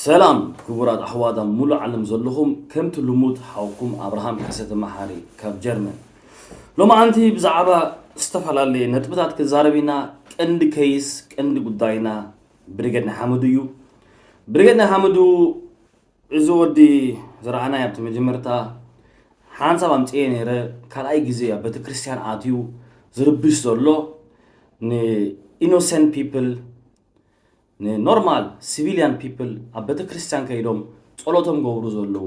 ሰላም ክቡራት ኣሕዋት ኣብ ሙሉእ ዓለም ዘለኹም፣ ከምቲ ልሙድ ሓውኩም ኣብርሃም ከሰተ መሓሪ ካብ ጀርመን። ሎማዓንቲ ብዛዕባ ዝተፈላለየ ነጥብታት ክዛረብ ኢና። ቀንዲ ኬይስ፣ ቀንዲ ጉዳይና ብርጌድ ንሓመዱ እዩ። ብርጌድ ንሓመዱ፣ እዚ ወዲ ዝረኣናዮ ኣብቲ መጀመርታ ሓንሳብ ኣምፅኤ ነይረ። ካልኣይ ግዜ ኣብ ቤተክርስትያን ኣትዩ ዝርብሽ ዘሎ፣ ን innocent people፣ ን normal civilian people ኣብ ቤተክርስትያን ከይዶም ጸሎቶም ገብሩ ዘለዉ፣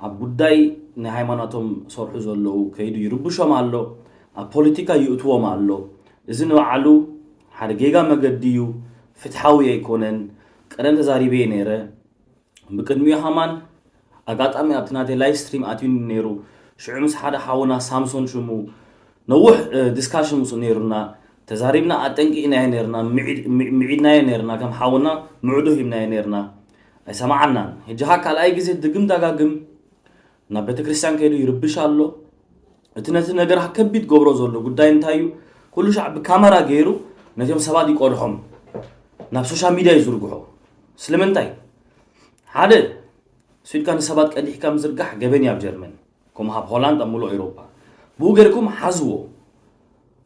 ኣብ ጉዳይ ናይ ሃይማኖቶም ሰርሑ ዘለዉ ከይዱ ይርብሾም ኣሎ፣ ኣብ ፖለቲካ ይእትዎም ኣሎ። እዚ ንባዕሉ ሓደ ጌጋ መገዲ እዩ፣ ፍትሓዊ ኣይኮነን። ቀደም ተዛሪበ ነይረ። ብቅድሚኡ ሃማን ኣጋጣሚ ኣብቲ ናተይ ላይቭ ስትሪም ኣትዩኒ ነይሩ። ሽዑ ምስ ሓደ ሓውና ሳምሶን ሽሙ ነዊሕ ዲስካሽን ምስኡ ነይሩና፣ ተዛሪብና፣ ኣጠንቂቕናዮ ነይርና፣ ምዒድ- ምዒድናዮ ነይርና፣ ከም ሓውና ምዕዶ ሂብናዮ ነይርና። ኣይሰማዓናን። ሕጂ ካ ካልኣይ ግዜ ድግም ዳጋግም ናብ ቤተክርስትያን ከይዱ ይርብሽ ኣሎ። እቲ ነቲ ነገር ከቢድ ገብሮ ዘሎ ጉዳይ እንታይ እዩ? ኩሉ ሻዕ ብካመራ ገይሩ ነቶም ሰባት ይቆድሖም፣ ናብ ሶሻል ሚድያ ይዝርግሖ። ስለምንታይ? ሓደ፣ ስኢልካ ንሰባት ቀዲሕካ ምዝርጋሕ ገበን እዩ ኣብ ጀርመን፣ ከምኡ ኣብ ሆላንድ፣ ኣብ ሙሉእ ኤውሮፓ። ብኡ ገይርኩም ሓዝዎ፣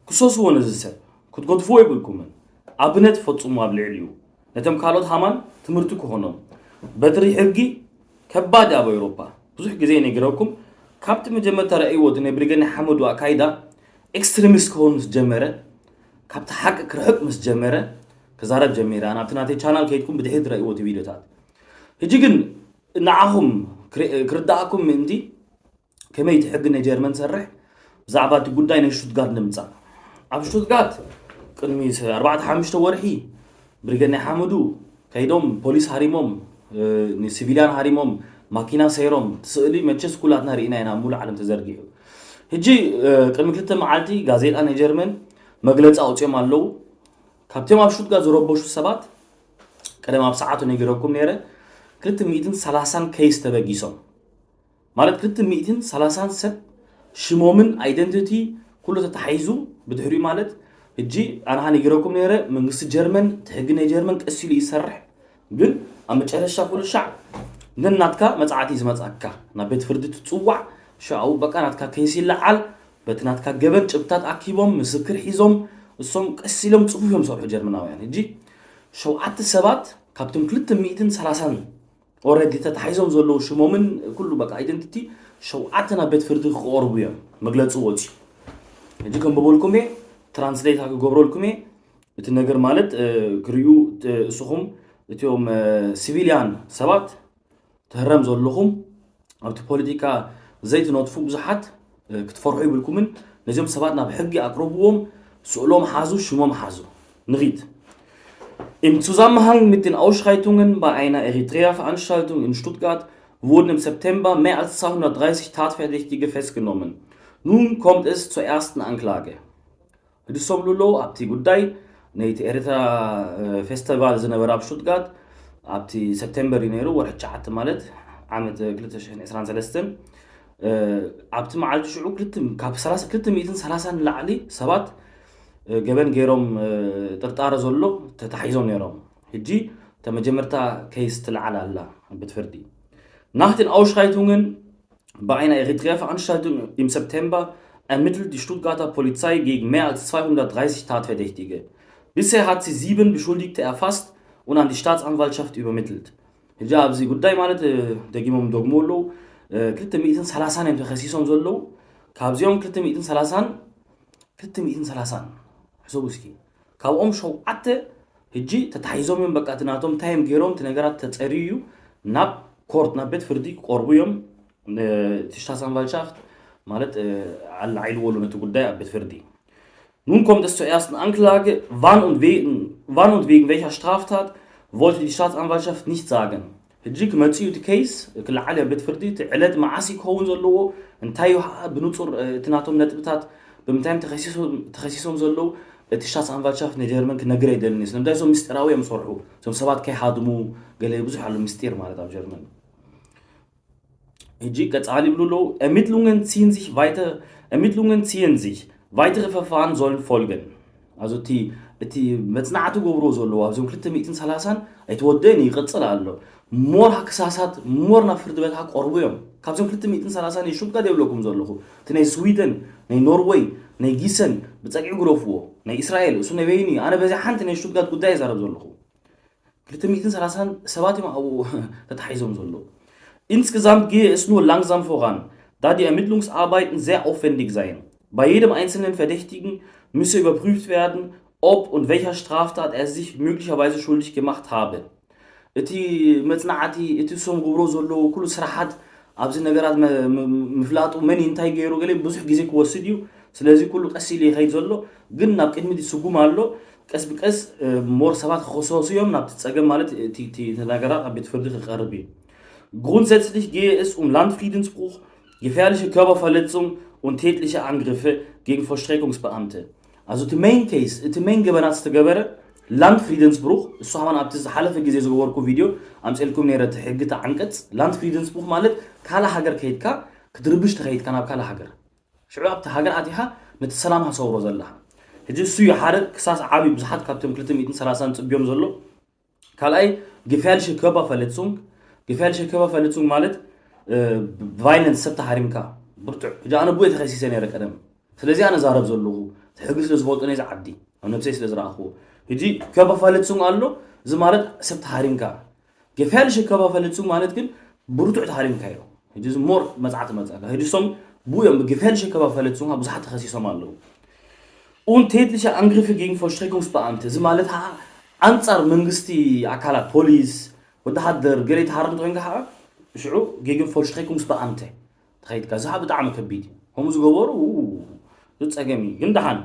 ክሰስዎ ነዚ ሰብ፣ ክትገድፍዎ የብልኩምን። ኣብነት ፈጽሙ ኣብ ልዕሊኡ። ነቶም ካልኦት ሃማን ትምህርቲ ክኾኖም። በትሪ ሕጊ ከባድ ኣብ ኤውሮፓ። ብዙሕ ግዜ ነጊረኩም፣ ካብቲ መጀመርታ ረእይዎ እቲ ናይ ብሪገን ሓመዱ ኣካይዳ ኤክስትሪሚስት ክኸውን ምስ ጀመረ፣ ካብቲ ሓቂ ክርሕቅ ምስ ጀመረ ክዛረብ ጀሚረ። ኣነ ኣብቲ ናተይ ቻናል ከይድኩም ብድሕሪት ረእይዎ እቲ ቪድዮታት። ሕጂ ግን ንዓኹም ክር- ክርዳእኩም ምእንቲ ከመይ እቲ ሕጊ ናይ ጀርመን ሰርሕ ብዛዕባ እቲ ጉዳይ ናይ ሽቱትጋርት ንምጻእ። ኣብ ሽቱትጋርት ቅድሚ ሰ- ኣርባዕተ ሓሙሽተ ወርሒ ብሪገድ ናይ ሓመዱ ከይዶም ፖሊስ ሃሪሞም፣ እ፣ ንሲቪልያን ሃሪሞም፣ ማኪና ሰይሮም፣ እቲ ስእሊ መቸስ ኩላትና ርኢና ኢና፣ ኣብ ሙሉእ ዓለም ተዘርጊሑ። ሕጂ፣ እ፣ ቅድሚ ክልተ መዓልቲ ጋዜጣ ናይ ጀርመን መግለጺ ኣውጺኦም ኣለዉ። ካብቶም ኣብ ሽቱትጋርት ዝረበሹ ሰባት ቀደም ኣብ ሰዓቱ ነጊረኩም ነይረ፣ ክልተ ሚእትን ሰላሳን ኬይስ ተበጊሶም። ማለት ክልተ ሚእትን ሰላሳን ሰብ ሽሞምን ኣይደንቲቲ ኩሉ ተታሒዙ ብድሕሪኡ ማለት ሕጂ ኣነ ነጊረኩም ነይረ መንግስቲ ጀርመን እቲ ሕጊ ናይ ጀርመን ቀስ ኢሉ ይሰርሕ ግን ኣብ መጨረሻ ኩሉ ሻዕ ነናትካ መጽዓቲ ዝመጽኣካ ናብ ቤት ፍርዲ ትጽዋዕ ሻው በቃ ናትካ ኬይስ ይለዓል በቲ ናትካ ገበን ጭብታት ኣኪቦም ምስክር ሒዞም እሶም ቀስ ኢሎም ጽፉፍ እዮም ዝሰርሑ ጀርመናውያን ሕጂ ሸውዓተ ሰባት ካብቶም ክልተ ሚእትን ሰላሳን ኦረዲ ተታሒዞም ዘለዉ ሽሞምን ኩሉ በቃ ኣይደንቲቲ ሸውዓተ ናብ ቤት ፍርዲ ክቐርቡ እዮም መግለፂ ወፂ ሕጂ ከም በበልኩም እየ ትራንስሌት ክገብረልኩም እየ እቲ ነገር ማለት ክርእዩ እስኹም እቲኦም ሲቪልያን ሰባት ትህረም ዘለኹም ኣብቲ ፖለቲካ ዘይትነጥፉ ብዙሓት ክትፈርሑ ይብልኩምን ነዚኦም ሰባት ናብ ሕጊ ኣቅርብዎም ስእሎም ሓዙ ሽሞም ሓዙ ንኺድ Im Zusammenhang mit den Ausschreitungen bei einer Eritrea-Veranstaltung in Stuttgart wurden im September mehr als zweihundertdreißig Tatverdächtige festgenommen. Nun kommt es zur ersten Anklage. ሕድሶም ሉሎ ኣብቲ ጉዳይ ነይቲ ኤርትራ ፌስቲቫል ዝነበረ ኣብ ሽቱትጋርት ኣብቲ ሰፕቴምበር እዩ ነይሩ ወርሒ ትሽዓተ ማለት ዓመት ክልተ ሽሕን ዕስራን ሰለስተን ኣብቲ መዓልቲ ሽዑ ካብ ክልተ ሚእትን ሰላሳን ንላዕሊ ሰባት ገበን ገይሮም ጥርጣረ ዘሎ ተታሒዞም ነይሮም ሕጂ ተመጀመርታ ኬይስ ትለዓል ኣላ ቤት ፍርዲ Nach den Ausschreitungen Bei einer Eritrea-Veranstaltung im September ermittelt die Stuttgarter Polizei gegen mehr als zweihundertdreißig Tatverdächtige. Bisher hat sie sieben Beschuldigte erfasst und an die Staatsanwaltschaft übermittelt. ሕጂ ኣብዚ ጉዳይ ማለት ደጊሞም ደግሞ ኣለዉ ክልተ ሚእትን ሰላሳን እዮም ተኸሲሶም ዘለዉ ካብዚኦም ክልተ ሚእትን ሰላሳን ክልተ ሚእትን ሰላሳን ሕሰቡ እስኪ ካብኦም ሸውዓተ ሕጂ ተታሒዞም እዮም በቃ እቲ ናቶም እንታይ እዮም ገይሮም እቲ ነገራት ተፀርዩ እዩ ናብ ኮርት ናብ ቤት ፍርዲ ክቆርቡ እዮም እቲ Staatsanwaltschaft ማለት ኣላዒልዎ ኣሎ ነቲ ጉዳይ ኣብ ቤት ፍርዲ Nun kommt es zur ersten Anklage. Wann und, wegen, wann und wegen welcher Straftat wollte die Staatsanwaltschaft nicht sagen. ሕጂ ክመፅእ እዩ እቲ ኬይስ ክለዓል ኣብ ቤት ፍርዲ እቲ ዕለት መዓስ ክኸውን ዘለዎ እንታይ ብንፁር እቲ ናቶም ነጥብታት ብምንታይም ተኸሲሶም ዘለዉ እቲ Staatsanwaltschaft ናይ ጀርመን ክነግር ኣይደልን እየ ስለምንታይ እዞም ምስጢራዊ እዮም ዝሰርሑ እዞም ሰባት ከይሃድሙ ገለ ብዙሕ ኣሎ ምስጢር ማለት ኣብ ጀርመን ሕጂ ቀጻሊ ይብሉ ኣለዉ Ermittlungen ziehen sich weiter Ermittlungen ziehen sich weitere Verfahren sollen folgen also እቲ እቲ መጽናዕቲ ገብርዎ ዘለዉ ኣብዞም ክልተ ሚእትን ሰላሳን ኣይተወደእን ይቕጽል ኣሎ። ሞር ክሳሳት ሞር ናብ ፍርዲ ቤት ክቐርቡ እዮም። ካብዞም ክልተ ሚእትን ሰላሳን ናይ ሽቱትጋርት የብለኩም ዘለኹ፣ እቲ ናይ ስዊደን፣ ናይ ኖርወይ፣ ናይ ጊሰን ብጸግዒ ግደፍዎ፣ ናይ እስራኤል እሱ ናይ በይኒ። ኣነ በዚ ሓንቲ ናይ ሽቱትጋርት ጉዳይ ይዛረብ ዘለኹ። ክልተ ሚእትን ሰላሳን ሰባት እዮም ኣብኡ ተታሒዞም ዘለዉ። Insgesamt gehe es nur langsam voran, da die Ermittlungsarbeiten sehr aufwendig seien. Bei jedem einzelnen Verdächtigen müsse überprüft werden, ob und welcher Straftat er sich möglicherweise schuldig gemacht habe. እቲ መጽናዕቲ፣ እቲ እሶም ዝገብርዎ ዘለዉ ኩሉ ስራሓት ኣብዚ ነገራት መ- ም- ምፍላጡ መን እዩ እንታይ ገይሩ ገለ ብዙሕ ግዜ ክወስድ እዩ። ስለዚ ኩሉ ቀስ ኢሉ ይኸይድ ዘሎ፣ ግን ናብ ቅድሚት ይስጉም ኣሎ። ቀስ ብቀስ ሞር ሰባት ክኸሰሱ እዮም፣ ናብቲ ጸገም ማለት እቲ እቲ እቲ ነገራት ኣብ ቤት ፍርዲ ክቐርብ እዩ። Grundsätzlich gehe es um Landfriedensbruch, gefährliche Körperverletzung und tätliche Angriffe gegen Vollstreckungsbeamte. Also እቲ ሜይን ኬስ፣ እቲ ሜይን ገበናት ዝተገበረ ላንድ ፍሪደንስብሩክ፣ እሱ ሃማን ኣብቲ ዝሓለፈ ግዜ ዝገበርኩ ቪድዮ ኣምፅኤልኩም ነይረ፣ እቲ ሕጊ፣ እቲ ዓንቀፅ ላንድ ፍሪደንስብሩክ ማለት ካልእ ሃገር ከይድካ ክትርብሽ ተኸይድካ ናብ ካልእ ሃገር፣ ሽዑ ኣብቲ ሃገር ኣቲኻ ነቲ ሰላም ሃሰውሮ ዘለኻ። ሕጂ እሱ እዩ ሓደ ክሳስ ዓብዩ ብዙሓት ካብቶም ክልተ ሚእትን ሰላሳን ፅብዮም ዘሎ። ካልኣይ gefährliche Körperverletzung። Gefährliche Körperverletzung ማለት ቫይለንስ፣ ሰብ ተሃሪምካ ብርቱዕ። ሕጂ ኣነ ብኡ ተኸሲሰ ነይረ ቀደም። ስለዚ ኣነ ዛረብ ዘለኹ እቲ ሕጊ ስለ ዝፈልጦ ነዚ ዓዲ ኣብ ነብሰይ ስለ ዝረኣኽዎ። ሕጂ Körperverletzung ኣሎ፣ እዚ ማለት ሰብ ተሃሪምካ። Gefährliche Körperverletzung ማለት ግን ብርቱዕ ተሃሪምካ እዩ። ሕጂ እዚ ሞር መጽዓቲ መጽኣካ። ሕጂ እሶም ብኡ እዮም ብ gefährliche Körperverletzung ብዙሓት ተኸሲሶም ኣለዉ። Und tätliche Angriffe gegen Vollstreckungsbeamte፣ እዚ ማለት ከዓ ኣንጻር መንግስቲ ኣካላት፣ ፖሊስ፣ ወተሃደር፣ ገለ ተሃርም ተኮይንካ ከዓ ሽዑ gegen Vollstreckungsbeamte ተኸይድካ፣ እዚ ከዓ ብጣዕሚ ከቢድ እዩ። ከምኡ ዝገበሩ ኡ፣ ዝጸገም እዩ። ግን ደሓን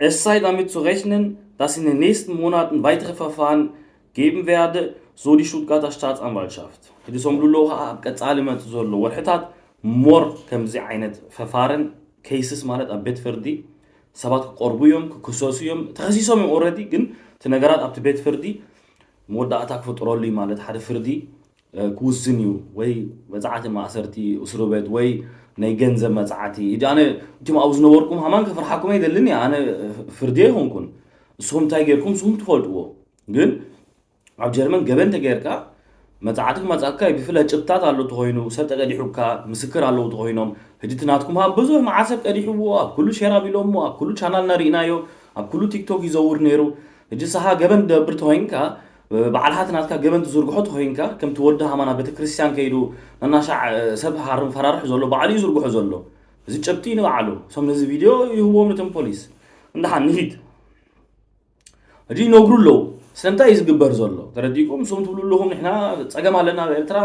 Es sei damit zu rechnen, dass in den nächsten Monaten weitere Verfahren geben werde, so die Stuttgarter Staatsanwaltschaft። ሕጂ ሶም ዝብሉ ከዓ ኣብ ቀጻሊ መጽእ ዘሎ ወርሕታት ሞር ከምዚ ዓይነት ፈፋረን ኬስስ ማለት ኣብ ቤት ፍርዲ ሰባት ክቀርቡ እዮም፣ ክክሰሱ እዮም። ተኸሲሶም እዮም ኦልሬዲ፣ ግን እቲ ነገራት ኣብቲ ቤት ፍርዲ መወዳእታ ክፍጥረሉ እዩ ማለት ሓደ ፍርዲ ክውስን እዩ፣ ወይ መጽዓቲ ማእሰርቲ፣ እስሩ ቤት፣ ወይ ናይ ገንዘብ መጽዓቲ። ሕጂ ኣነ እቲም ኣብኡ ዝነበርኩም ሃማን ከፍርሓኩም ኣይደልን እየ። ኣነ ፍርዲ ኣይኮንኩን። ንስኹም እንታይ ጌርኩም ንስኹም ትፈልጥዎ። ግን ኣብ ጀርመን ገበን ተጌርካ መጽዓቲ ክመጽኣካ እዩ። ብፍላይ ጭብታት ኣሎ ተኾይኑ፣ ሰብ ተቀዲሑካ፣ ምስክር ኣለዉ ተኾይኖም። ሕጂ እቲ ናትኩም ሃብ ብዙሕ መዓት ሰብ ቀዲሕዎ፣ ኣብ ኩሉ ሼር ኣቢሎሞ፣ ኣብ ኩሉ ቻናልና ርኢናዮ፣ ኣብ ኩሉ ቲክቶክ ይዘውር ነይሩ። ሕጂ ንስኻ ገበን ትገብር ተኾይንካ፣ በዓል ሃት ናትካ ገበን ትዝርግሖ ተኾይንካ፣ ከምቲ ወዲ ሃማና ቤተክርስትያን ከይዱ ነናሻዕ ሰብ ሃርም ፈራርሑ ዘሎ ባዕሉ እዩ ዝዝርግሖ ዘሎ። እዚ ጭብጢ ንባዕሉ። እሶም ነዚ ቪድዮ ይህብዎም ነቶም ፖሊስ። እንደሓን ንሂድ። ሕጂ ይነግሩ ኣለዉ። ስለምንታይ እዩ ዝግበር ዘሎ? ተረዲእኩም? እሶም ትብሉ ኣለኹም፣ ንሕና ጸገም ኣለና ኣብ ኤርትራ፣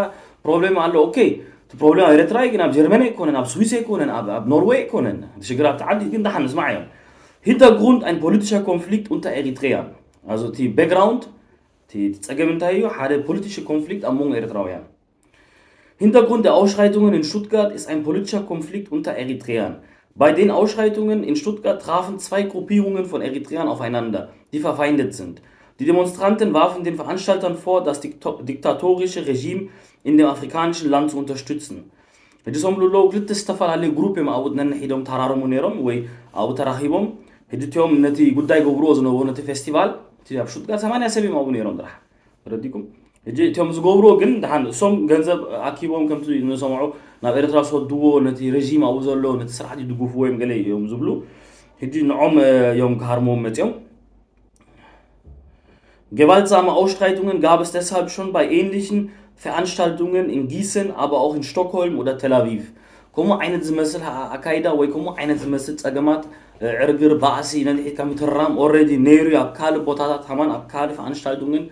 ፕሮብሌም ኣሎ። ኦኬ፣ እቲ ፕሮብሌም ኣብ ኤርትራ እዩ፣ ግን ኣብ ጀርመን ኣይኮነን፣ ኣብ ስዊስ ኣይኮነን፣ ኣብ ኣብ ኖርዌይ ኣይኮነን። እቲ ሽግር ኣብቲ ዓዲ ግን ደሓን ንስማዕ እዮም። Hintergrund ein politischer Konflikt unter Eritreern። Also እቲ ባክግራውንድ፣ እቲ እቲ ጸገም እንታይ እዩ? ሓደ ፖለቲሽ ኮንፍሊክት ኣብ መንጎ ኤርትራውያን። Hintergrund der Ausschreitungen in Stuttgart ist ein politischer Konflikt unter Eritreern. Bei den Ausschreitungen in Stuttgart trafen zwei Gruppierungen von Eritreern aufeinander, die verfeindet sind. Die Demonstranten warfen den Veranstaltern vor, das dikto- diktatorische Regime in dem afrikanischen Land zu unterstützen. ሕጂ ሶም ዝብሉ ኣለዉ፣ ክልተ ዝተፈላለዩ ግሩፕ እዮም ኣብኡ ነንሒዶም ተራረሙ ነይሮም ወይ ኣብኡ ተራኺቦም። ሕጂ እቲኦም ነቲ ጉዳይ ገብርዎ ዝነበሩ ነቲ ፌስቲቫል፣ እቲ ኣብ ሹትጋርት ሰማንያ ሰብ እዮም ኣብኡ ነይሮም ጥራሕ። ተረዲኩም? ሕጂ እቲኦም ዝገብርዎ ግን ደሓን እሶም ገንዘብ ኣኪቦም ከምቲ ንሰምዖ ናብ ኤርትራ ዝሰድዎ ነቲ ረዥም ኣብኡ ዘሎ ነቲ ስርዓት ይድግፍዎ እዮም ገለ እዮም ዝብሉ። ሕጂ ንዖም እዮም ክሃርምዎም መፅኦም። Gewaltsame Ausschreitungen gab es deshalb schon bei ähnlichen Veranstaltungen in Gießen, aber auch in Stockholm oder Tel Aviv. ከምኡ ዓይነት ዝመስል ኣካይዳ ወይ ከምኡ ዓይነት ዝመስል ፀገማት፣ ዕርግር፣ ባእሲ፣ ነንሒትካ ምትራም ኦልሬዲ ነይሩ እዩ ኣብ ካልእ ቦታታት ሃማን ኣብ ካልእ ቨራንሽታልቱንግን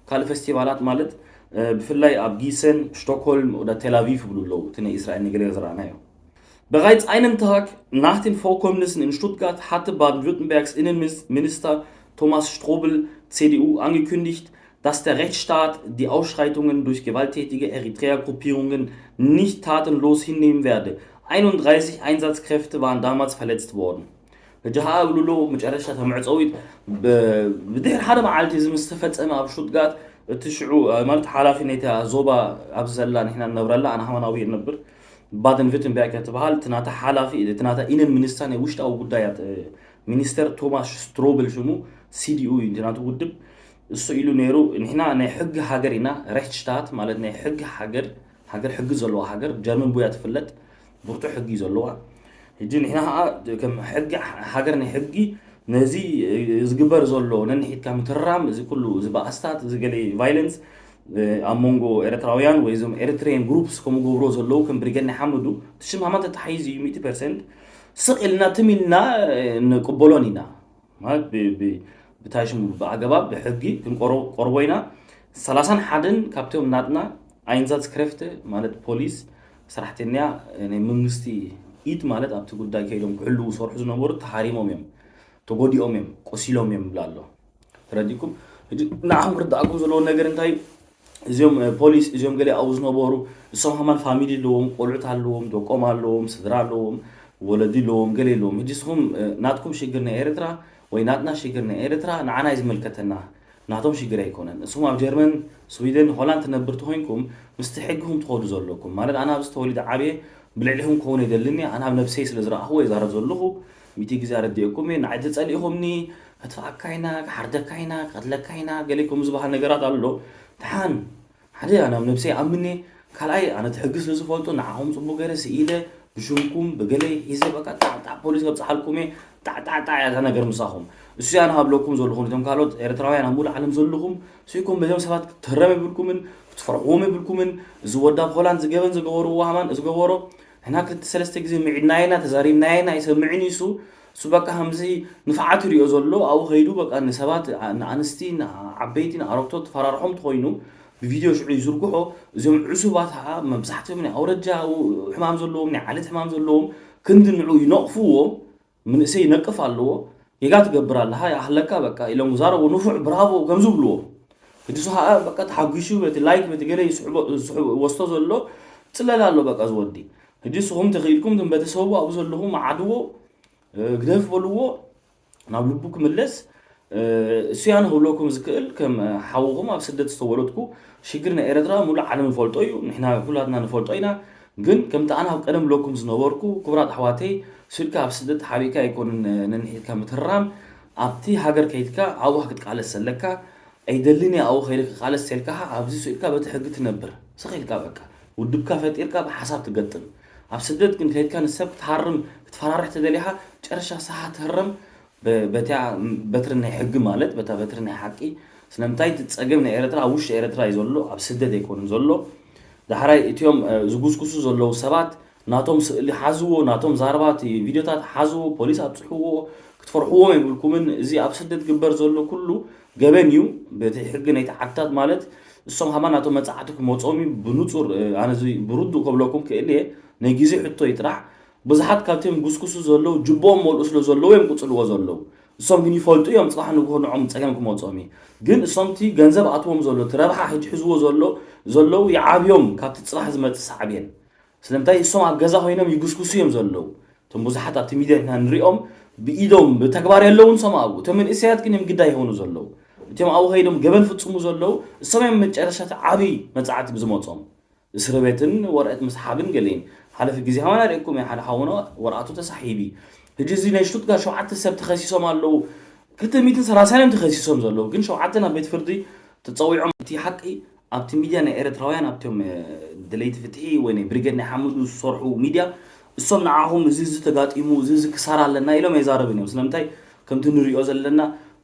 ካልእ ፌስቲቫላት ማለት ብፍላይ ኣብ ጊሰን፣ ስቶክሆልም ወደ ቴል ኣቪቭ ይብሉ ኣለዉ። እቲ ናይ እስራኤል ንገለ ዝረኣናዮ። Bereits einen Tag nach den Vorkommnissen in Stuttgart hatte Baden-Württembergs Innenminister Thomas Strobel, C D U, angekündigt, dass der Rechtsstaat die Ausschreitungen durch gewalttätige Eritrea-Gruppierungen nicht tatenlos hinnehmen werde. Einunddreißig Einsatzkräfte waren damals verletzt worden. ሕጂ ኸዓ እብሉ ኣለዉ መጨረሻ እታ መዕፀዊት ብድሕሪ ሓደ መዓልቲ እዚ ምስ ተፈፀመ ኣብ ሹትጋርት እቲ ሽዑ ማለት ሓላፊ ናይታ ዞባ ኣብዚ ዘላ ንሕና ንነብረላ ኣነ ሃማናዊ እነብር ባደን ቪርተንበርግ እያ ትበሃል እቲ ናታ ሓላፊ እቲ ናታ ኢነን ሚኒስተር ናይ ውሽጣዊ ጉዳያት ሚኒስተር ቶማስ ስትሮብል ሽሙ፣ ሲዲኡ እዩ ናቱ ውድብ። እሱ ኢሉ ነይሩ፣ ንሕና ናይ ሕጊ ሃገር ኢና፣ ሬክትሽታት ማለት ናይ ሕጊ ሃገር፣ ሃገር ሕጊ ዘለዋ ሃገር፣ ጀርመን ብያ ትፍለጥ፣ ብርቱዕ ሕጊ እዩ ዘለዋ። ሕጂ ንሕና ከዓ ከም ሕጊ ሃገር ናይ ሕጊ ነዚ ዝግበር ዘሎ ነንሒትካ ምትራም፣ እዚ ኩሉ እዚ ባእስታት፣ እዚ ገለ ቫይለንስ ኣብ መንጎ ኤርትራውያን ወይ እዞም ኤርትሬን ግሩፕስ ከምኡ ገብሮ ዘለዉ ከም ብሪገድ ናይ ሓመዱ ትሽም ሃማን ተታሒዙ እዩ ሚእቲ ፐርሰንት። ስቕ ኢልና ትም ኢልና ንቅበሎን ኢና። ማለት ብ- ብ- ብታይ ሽሙ ብኣገባብ ብሕጊ ክንቆርቦ ኢና። ሰላሳን ሓደን ካብቶም ናትና ኣይንዛትስክረፍተ ማለት ፖሊስ ሰራሕተኛ ናይ መንግስቲ ኢድ ማለት ኣብቲ ጉዳይ ከይዶም ክሕልዉ ዝሰርሑ ዝነበሩ ተሃሪሞም እዮም፣ ተጎዲኦም እዮም፣ ቆሲሎም እዮም ይብላ ኣሎ። ተረዲእኩም? ሕጂ ንዓኹም ክርዳእኩም ዘለዎ ነገር እንታይ እዩ? እዚኦም ፖሊስ እዚኦም ገለ ኣብኡ ዝነበሩ እሶም ሃማን ፋሚሊ ኣለዎም፣ ቆልዑት ኣለዎም፣ ደቆም ኣለዎም፣ ስድራ ኣለዎም፣ ወለዲ ኣለዎም፣ ገለ ኣለዎም። ሕጂ እስኹም ናትኩም ሽግር ናይ ኤርትራ ወይ ናትና ሽግር ናይ ኤርትራ ንዓና እዩ ዝምልከተና፣ ናቶም ሽግር ኣይኮነን። እስኹም ኣብ ጀርመን፣ ስዊደን፣ ሆላንድ ትነብር ተኾይንኩም ምስቲ ሕግኹም ትኸዱ ዘለኩም ማለት ኣነ ኣብዚ ተወሊደ ዓብየ ብልዕሊኹም ክኸውን የደልኒ። ኣነ ኣብ ነብሰይ ስለ ዝረኣኽዎ ይዛረብ ዘለኹ፣ ሚእቲ ግዜ ኣረዲኤኩም እየ። ንዓይ ተጸሊእኹምኒ ከጥፍኣካ ኢና፣ ክሓርደካ ኢና፣ ክቐትለካ ኢና ገለ ከም ዝበሃል ነገራት ኣሎ። ደሓን ሓደ ኣነ ኣብ ነብሰይ ኣምኔ፣ ካልኣይ ኣነ እቲ ሕጊ ስለ ዝፈልጦ ንዓኹም ጽቡቅ ገይረ ስኢለ ብሽምኩም ብገለይ ሒዘ በቃ ጣዕጣዕ ፖሊስ ከብጽሓልኩም እየ። ጣዕጣዕጣዕ እያ እታ ነገር ምሳኹም። እሱ እያ ንሃብለኩም ዘለኹ ነቶም ካልኦት ኤርትራውያን ኣብ ሙሉእ ዓለም ዘለኹም ስኢኩም በዞም ሰባት ክትህረም የብልኩምን ክትፈርሕዎም የብልኩምን። እዚ ወዲ ኣብ ሆላንድ ዝገበን ዝገበርዎ ሃማን ዝገበሮ ንሕና ክልተ ሰለስተ ግዜ ምዒድናየና ተዛሪብናየና ይሰምዕን ይሱ እሱ በቃ ከምዚ ንፍዓት ይሪኦ ዘሎ ኣብኡ ከይዱ በቃ ንሰባት ንኣንስቲ ንዓበይቲ ንኣረግቶት ተፈራርሖም ተኮይኑ ብቪድዮ ሽዑ ይዝርግሖ። እዚኦም ዕሱባት ከዓ መብዛሕትኦም ናይ ኣውረጃ ሕማም ዘለዎም ናይ ዓለት ሕማም ዘለዎም ክንዲ ንዑ ይነቕፍዎ። መንእሰይ ይነቅፍ ኣለዎ። ጌጋ ትገብር ኣለኻ ይኣኽለካ በቃ ኢሎም ዛረቡ ንፉዕ ብራቮ ከም ዝብልዎ። ሕጂ እሱ ከዓ በቃ ተሓጒሱ በቲ ላይክ በቲ ገለ ይስሕቦ- ዝስሕቦ- ወስቶ ዘሎ ጽለል ኣሎ በቃ ዝወዲ። ሕጂ እስኹም ተኽኢልኩም እቶም ቤተሰቡ ኣብኡ ዘለኹም ዓድዎ ግደፍ በልዎ ናብ ልቡ ክምለስ። እሱ ያን ክብለኩም ዝክእል ከም ሓውኹም ኣብ ስደት ዝተወለድኩ ሽግር ናይ ኤረትራ ሙሉእ ዓለም ንፈልጦ እዩ ንሕና ኩላትና ንፈልጦ ኢና። ግን ከምቲ ኣነ ኣብ ቀደም ብለኩም ዝነበርኩ ክቡራት ኣሕዋተይ ስልካ ኣብ ስደት ሓቢእካ ኣይኮንን ነንሒትካ ምትራም ኣብቲ ሃገር ከይድካ ኣብኡ ክትቃለስ ዘለካ ኣይደልን እየ ኣብኡ ከይደ ክቃለስ ተልካ ኣብዚ ስኢልካ በቲ ሕጊ ትነብር ስኺ ኢልካ በቃ ውድብካ ፈጢርካ ብሓሳብ ትገጥም ኣብ ስደት ግን ከይድካ ንሰብ ክትሃርም ክትፈራርሕ ተደሊኻ ጨረሻ ሰሓ ትህረም በቲያ በትሪ ናይ ሕጊ ማለት በታ በትሪ ናይ ሓቂ ስለምንታይ እቲ ፀገም ናይ ኤረትራ ኣብ ውሽጢ ኤረትራ እዩ ዘሎ ኣብ ስደት ኣይኮኑን ዘሎ ዳሕራይ እቲኦም ዝጉስጉሱ ዘለዉ ሰባት ናቶም ስእሊ ሓዝዎ ናቶም ዛረባ እቲ ቪድዮታት ሓዝዎ ፖሊስ ኣብፅሕዎ ክትፈርሕዎም የብልኩምን እዚ ኣብ ስደት ግበር ዘሎ ኩሉ ገበን እዩ በቲ ሕጊ ናይቲ ዓድታት ማለት እሶም ሃማ ናቶም መፅዓቲ ክመፆም እዩ ብንፁር ኣነ ብርዱእ ከብለኩም ክእል እየ ናይ ግዜ ሕቶ እዩ ጥራሕ ብዙሓት ካብቶም ጉስጉሱ ዘለዉ ጅቦኦም መልኡ ስለ ዘለዉ እዮም ቅፅልዎ ዘለዉ እሶም ግን ይፈልጡ እዮም ፅባሕ ንግሆ ንዖም ፀገም ክመፆም እዩ ግን እሶም እቲ ገንዘብ ኣትዎም ዘሎ እቲ ረብሓ ሕጂ ሕዝዎ ዘሎ ዘለዉ ይዓብዮም ካብቲ ፅባሕ ዝመፅእ ሳዕቤን ስለምንታይ እሶም ኣብ ገዛ ኮይኖም ይጉስጉሱ እዮም ዘለዉ እቶም ብዙሓት ኣብቲ ሚድያ ኢና ንሪኦም ብኢዶም ብተግባር የለውን እሶም ኣብኡ እቶም መንእሰያት ግን እዮም ግዳይ ይኾኑ ዘለዉ እቶም ኣብኡ ከይዶም ገበን ፍፅሙ ዘለዉ እሶም እዮም መጨረሻ እቲ ዓብዪ መፅዓቲ ብዝመፆም እስር ቤትን ወረቀት ምስሓብን ገሌን ሓለፊ ግዜ ከማን ኣርእኩም እየ ሓደ ሓውና ወረቀቱ ተሳሒቢ ሕጂ እዚ ናይ ሽቱትጋር ሸውዓተ ሰብ ተኸሲሶም ኣለዉ ክልተ ሚእትን ሰላሳን እዮም ተኸሲሶም ዘለዉ ግን ሸውዓተ ናብ ቤት ፍርዲ ተፀዊዖም እቲ ሓቂ ኣብቲ ሚድያ ናይ ኤረትራውያን ኣብቶም ደለይቲ ፍትሒ ወይ ናይ ብሪገድ ናይ ሓመዱ ዝሰርሑ ሚድያ እሶም ንዓኹም እዚ እዚ ተጋጢሙ እዚ እዚ ክሳራ ኣለና ኢሎም ኣይዛረብን እዮም ስለምንታይ ከምቲ ንሪኦ ዘለና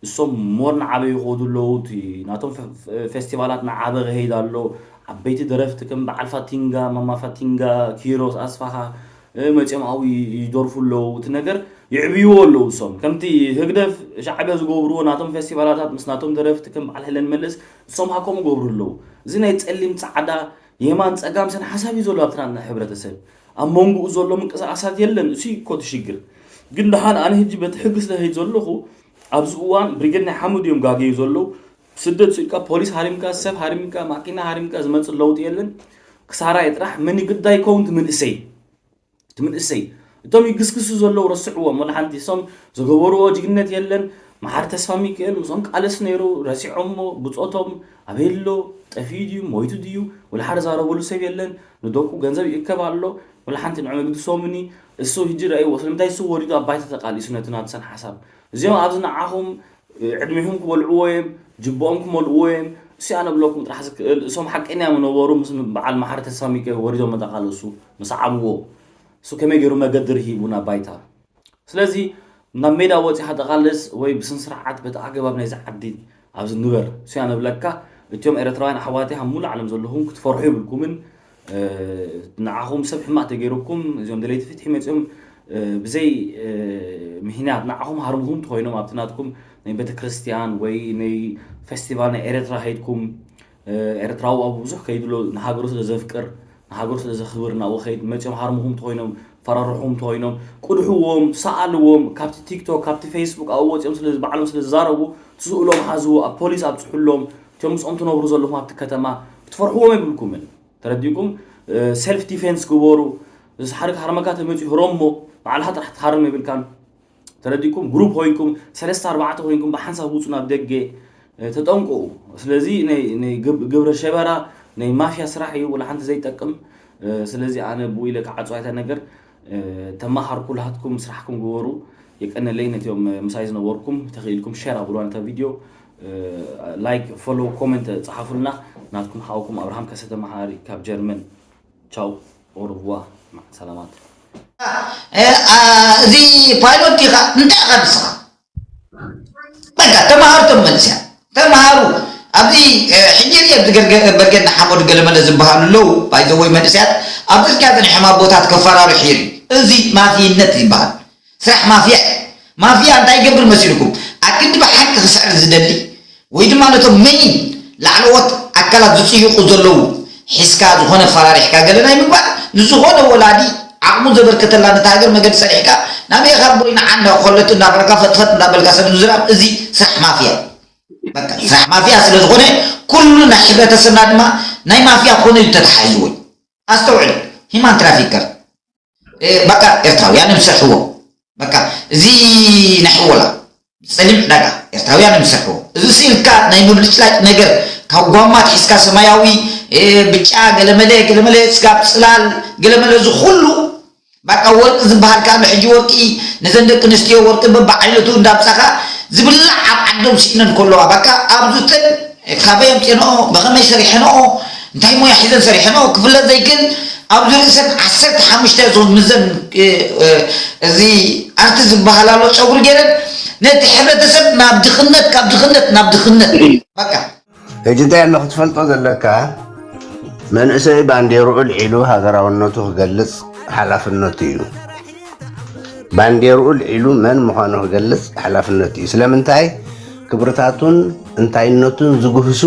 እሶም ሞር ንዓበ ይኸዱ ኣለዉ እቲ ናቶም ፌስቲቫላት ንዓበ ክኸይድ ኣሎ ዓበይቲ ደረፍቲ ከም በዓል ፋቲንጋ ማማ ፋቲንጋ ኪሮስ ኣስፋሃ መፂኦም ኣብኡ ይደርፉ ኣለዉ እቲ ነገር ይዕብይዎ ኣለዉ እሶም ከምቲ ህግደፍ ሻዕብያ ዝገብርዎ ናቶም ፌስቲቫላታት ምስ ናቶም ደረፍቲ ከም በዓል ሄለን መለስ እሶም ሃ ከምኡ ገብሩ ኣለዉ እዚ ናይ ፀሊም ፃዕዳ የማን ፀጋም ሰን ሓሳብ እዩ ዘሎ ኣብቲ ናትና ሕብረተሰብ ኣብ መንጎኡ ዘሎ ምንቅስቃሳት የለን እሱ እኮ እቲ ሽግር ግን ደሓን ኣነ ህጂ በቲ ሕጊ ስለ ሄድ ዘለኹ ኣብዚ እዋን ብሪጌድ ናይ ሓመድ እዮም ጋገዩ ዘለዉ ስደት ስኢልካ ፖሊስ ሃሪምካ ሰብ ሃሪምካ ማኪና ሃሪምካ ዝመፅእ ለውጢ የለን ክሳራ የጥራሕ መን ግዳይ ከውንቲ መንእሰይ እቲ መንእሰይ እቶም ይግስግሱ ዘለዉ ረስዕዎም ወላ ሓንቲ እሶም ዝገበርዎ ጅግነት የለን መሓር ተስፋ ሚካኤል ምስኦም ቃለስ ነይሩ ረሲዖሞ ብፆቶም ኣበይ ኣሎ ጠፊኡ ድዩ ሞይቱ ድዩ ወላ ሓደ ዛረበሉ ሰብ የለን ንደቁ ገንዘብ ይእከብ ኣሎ ወላ ሓንቲ ንዕኡ ግድሶምኒ። እሱ ህጂ ረእይዎ። ስለምንታይ እሱ ወሪዱ ኣብ ባይታ ተቃሊሱ ነቲ ናትሰን ሓሳብ። እዚኦም ኣብዚ ንዓኹም፣ እ፣ ዕድሜኹም ክበልዕዎ እዮም፣ ጅቦኦም ክመልእዎ እዮም። እሱ ኣነ ብለኩም ጥራሕ ዝክእል፣ እሶም ሓቀኛ ምነበሩ ምስ በዓል መሓሪ ተስፋ ሚካኤል ወሪዶም መተቃለሱ፣ ምስ ዓብዎ። እሱ ከመይ ገይሩ መገዲ ርሂቡ ናብ ባይታ። ስለዚ ናብ ሜዳ ወጺኻ ተቓለስ ወይ ብስነ ስርዓት በቲ ኣገባብ ናይዚ ዓዲ ኣብዚ ንበር። እሱ እያ ንብለካ። እቲኦም ኤርትራውያን ኣሕዋተይ ኣብ ሙሉእ ዓለም ዘለኹም ክትፈርሑ የብልኩምን። እ፣ ንዓኹም ሰብ ሕማቕ ተገይሩኩም፣ እዚኦም ደለይቲ ፍትሒ መጺኦም፣ እ፣ ብዘይ፣ እ፣ ምኽንያት ንዓኹም ሃርምኹም ተኾይኖም ኣብቲ ናትኩም ናይ ቤተክርስትያን ወይ ናይ ፌስቲቫል ናይ ኤርትራ ኸይድኩም፣ እ፣ ኤርትራዊ ኣብ ብዙሕ ከይድሎ ንሃገሩ ስለ ዘፍቅር፣ ንሃገሩ ስለ ዘኽብር ናብኡ ኸይድ መጺኦም ሃርምኹም ተኾይኖም፣ ፈራርሑም ተኾይኖም፣ ቅድሕዎም፣ ሰኣልዎም፣ ካብቲ ቲክቶክ፣ ካብቲ ፌስቡክ ኣብኡ ወጺኦም ስለ ባዕሎም ስለ ዝዛረቡ፣ እቲ ስእሎም ሓዝዎ፣ ኣብ ፖሊስ ኣብጽሑሎም፣ እቲኦም ምስኦም ትነብሩ ዘለኹም ኣብቲ ከተማ ክትፈርሕዎም የብልኩምን። ተረዲእኩም? እ፣ ሰልፍ ዲፌንስ ግበሩ። እዚ ሓደ ክሃርመካ ተመጺኡ ህረሞ፣ ባዕልኻ ጥራሕ ክትሃርም የብልካን። ተረዲእኩም? ግሩፕ ኮይንኩም፣ ሰለስተ ኣርባዕተ ኮይንኩም ብሓንሳብ ውጹ ናብ ደገ፣ እ፣ ተጠንቀቑ። ስለዚ ናይ፣ ናይ ግብ-፣ ግብረ ሸበራ ናይ ማፍያ ስራሕ እዩ፣ ወላ ሓንቲ ዘይጠቅም። እ፣ ስለዚ ኣነ ብኡ ኢለ ክዓጽዋ እታ ነገር፣ እ፣ ተመሃርኩ፣ ናትኩም ስራሕኩም ግበሩ። የቀነለይ ነቲኦም ምሳይ ዝነበርኩም፣ ተኽኢልኩም ሼር ኣብሉዋ ነታ ቪድዮ፣ እ፣ ላይክ፣ ፎሎ፣ ኮመንት ጸሓፉልና። ናትኩም ሓውኩም ኣብርሃም ከሰተ መሓሪ ካብ ጀርመን። ቻው፣ ኦርቡዋ፣ ማዕ ሰላማት። እ፣ አ፣ እዚ ፓይሎት ዲኻ? እንታይ ኢኻ ንስኻ? በቃ ተምሃሩ፣ እቶም መንእሰያት ተምሃሩ። ኣብዚ፣ እ፣ ሕጂ ርእ፣ ኣብዚ ገርገ-፣ በርገና ሓመዱ ገለመለ ዝበሃሉ ኣለዉ። ባይዘወይ መንእሰያት ኣብ ጽርግያ ጸኒሖም ኣቦታት ከፈራርሑ ይርኢ። እዚ ማፍይነት ይበሃል። ስራሕ ማፍያ እዩ። ማፍያ እንታይ ይገብር መሲልኩም? ኣክንዲ ብሓቂ ክስዕር ዝደሊ ወይ ድማ ነቶም መይን ላዕለዎት ኣካላት ዝጽይቑ ዘለዉ ሒዝካ ዝኾነ ፈራሪሕካ ገለ ናይ ምግባር ንዝኾነ ወላዲ ዓቕሙ ዘበርከተላ ነታ ሃገር መገዲ ሰሪሕካ ናበይ ካብ ቦይ ንዓና ኮለት እንዳበልካ ፈጥፈጥ እንዳበልካ ሰብ ምዝራብ እዚ ስራሕ ማፍያ እዩ። በቃ ስራሕ ማፍያ ስለ ዝኾነ ኩሉ ናይ ሕብረተሰብና ድማ ናይ ማፍያ ኮነ እዩ ተተሓሒዝዎ እዩ። ኣስተውዕል፣ ሂማን ትራፊከር። እ፣ በቃ ኤርትራውያን ይምስርሕዎ። በቃ እዚ ናይ ሕወላ ጸሊም ዕዳጋ ኤርትራውያን ይምስርሕዎ። እዚ ስኢልካ ናይ ምብልጭላጭ ነገር ካብ ጓማ ኣትሒዝካ ሰማያዊ፣ እ፣ ብጫ ገለመለ፣ ገለመለ ስጋብ ጽላል ገለመለ እዚ ኩሉ በቃ ወርቂ ዝበሃል ከኣ ሕጂ ወርቂ ነዘን ደቂ ኣንስትዮ ወርቂ በብዓይነቱ እንዳምጻኻ ዝብላዕ ኣብ ዓዶም ስኢነን ከለዋ በቃ ኣብዚ ተን ካበይ ኣምጺኤንኦ፣ ብኸመይ ሰሪሐንኦ፣ እንታይ ሞያ ሒዘን ሰሪሐንኦ ክፍለጥ ዘይክእል፣ ኣብዚ ርእሰን ዓሰርተ ሓሙሽተ ዞን ምዘን፣ እ፣ እ፣ እዚ ኣርቲ ዝበሃል ኣሎ ጨጉሪ ገይረን ነቲ ሕብረተሰብ ናብ ድኽነት፣ ካብ ድኽነት ናብ ድኽነት በቃ። ሕጂ እንታይ ኣሎ ክትፈልጦ ዘለካ? መንእሰይ ባንዴርኡ ኣልዒሉ ሃገራውነቱ ክገልጽ ሓላፍነቱ እዩ። ባንዴርኡ ኣልዒሉ መን ምዃኑ ክገልጽ ሓላፍነቱ እዩ። ስለምንታይ? ክብርታቱን እንታይነቱን ዝጉህሱ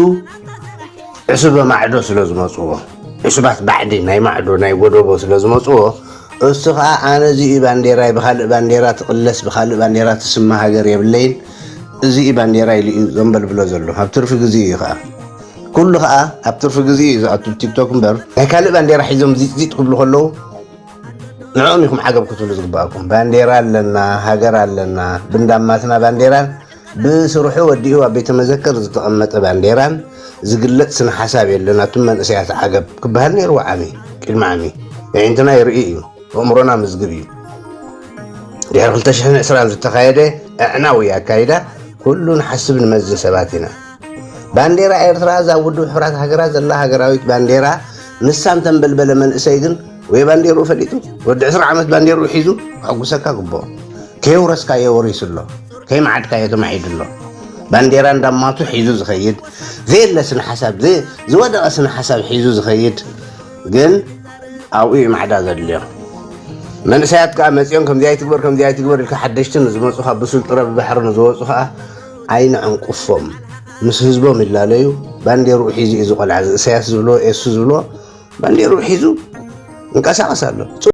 ዕሱበ ማዕዶ ስለ ዝመጽዎ፣ ዕሱባት ባዕዲ ናይ ማዕዶ ናይ ጎደቦ ስለ ዝመጽዎ፣ እሱ ኸኣ ኣነ እዚ እዩ ባንዴራይ፣ ብኻልእ ባንዴራ ትቕለስ፣ ብኻልእ ባንዴራ ትስመ ሃገር የብለይን፣ እዚ እዩ ባንዴራ ኢሉ እዩ ዘንበልብሎ ዘሎ። ኣብ ትርፊ ግዜ እዩ ኸኣ። ኩሉ ኸኣ ኣብ ትርፊ ግዜ እዩ ዝኣቱ ቲክቶክ እምበር፣ ናይ ካልእ ባንዴራ ሒዞም ዚጥ ዚጥ ክብሉ ከለዉ፣ ንዕኦም ኢኹም ዓገብ ክትብሉ ዝግባኣኩም። ባንዴራ ኣለና፣ ሃገር ኣለና፣ ብንዳማትና ባንዴራን ብስርሑ ወዲኡ ኣብ ቤተ መዘክር ዝተቐመጠ ባንዴራን ዝግለጽ ስነ ሓሳብ የለን። ኣቱም መንእሰያት ዓገብ ክበሃል ነይርዎ ዓሚ፣ ቅድሚ ዓሚ። የዒንትና ይርኢ እዩ፣ ኣእምሮና ምዝግብ እዩ። ድሕሪ ክልተ ሽሕን ዕስራን ዝተኻየደ ኣዕናዊ ኣካይዳ ኩሉ ንሓስብ ንመዝን ሰባት ኢና። ባንዴራ ኤርትራ እዛ ኣብ ውድብ ሕቡራት ሃገራት ዘላ ሃገራዊት ባንዴራ ንሳ እንተንበልበለ መንእሰይ ግን ወይ ባንዴርኡ ፈሊጡ ወዲ ዕስራ ዓመት ባንዴርኡ ሒዙ ከሐጉሰካ ግብኦ። ከየውረስካዮ ወሪሱ ኣሎ፣ ከይመዓድካዮ ተማዒዱ ኣሎ። ባንዴራ እንዳማቱ ሒዙ ዝኸይድ ዘየለ ስነ ሓሳብ፣ ዘ-፣ ዝወደቐ ስነ ሓሳብ ሒዙ ዝኸይድ ግን ኣብኡ እዩ ማዕዳ ዘድልዮ። መንእሰያት ከኣ መጺኦም ከምዚ ኣይትግበር፣ ከምዚ ኣይትግበር ኢልካ ሓደሽቲ ንዝመጹኻ ብሱል ጥረ ብባሕሪ ንዝወጹ ከኣ ኣይንዕንቁፎም። ምስ ህዝቦም ይላለዩ። ባንዴርኡ ሒዙ እዩ ዝቖልዓ። እዚ እሰያስ ዝብሎ፣ ኤሱ ዝብሎ ባንዴርኡ ሒዙ ይንቀሳቐስ ኣሎ።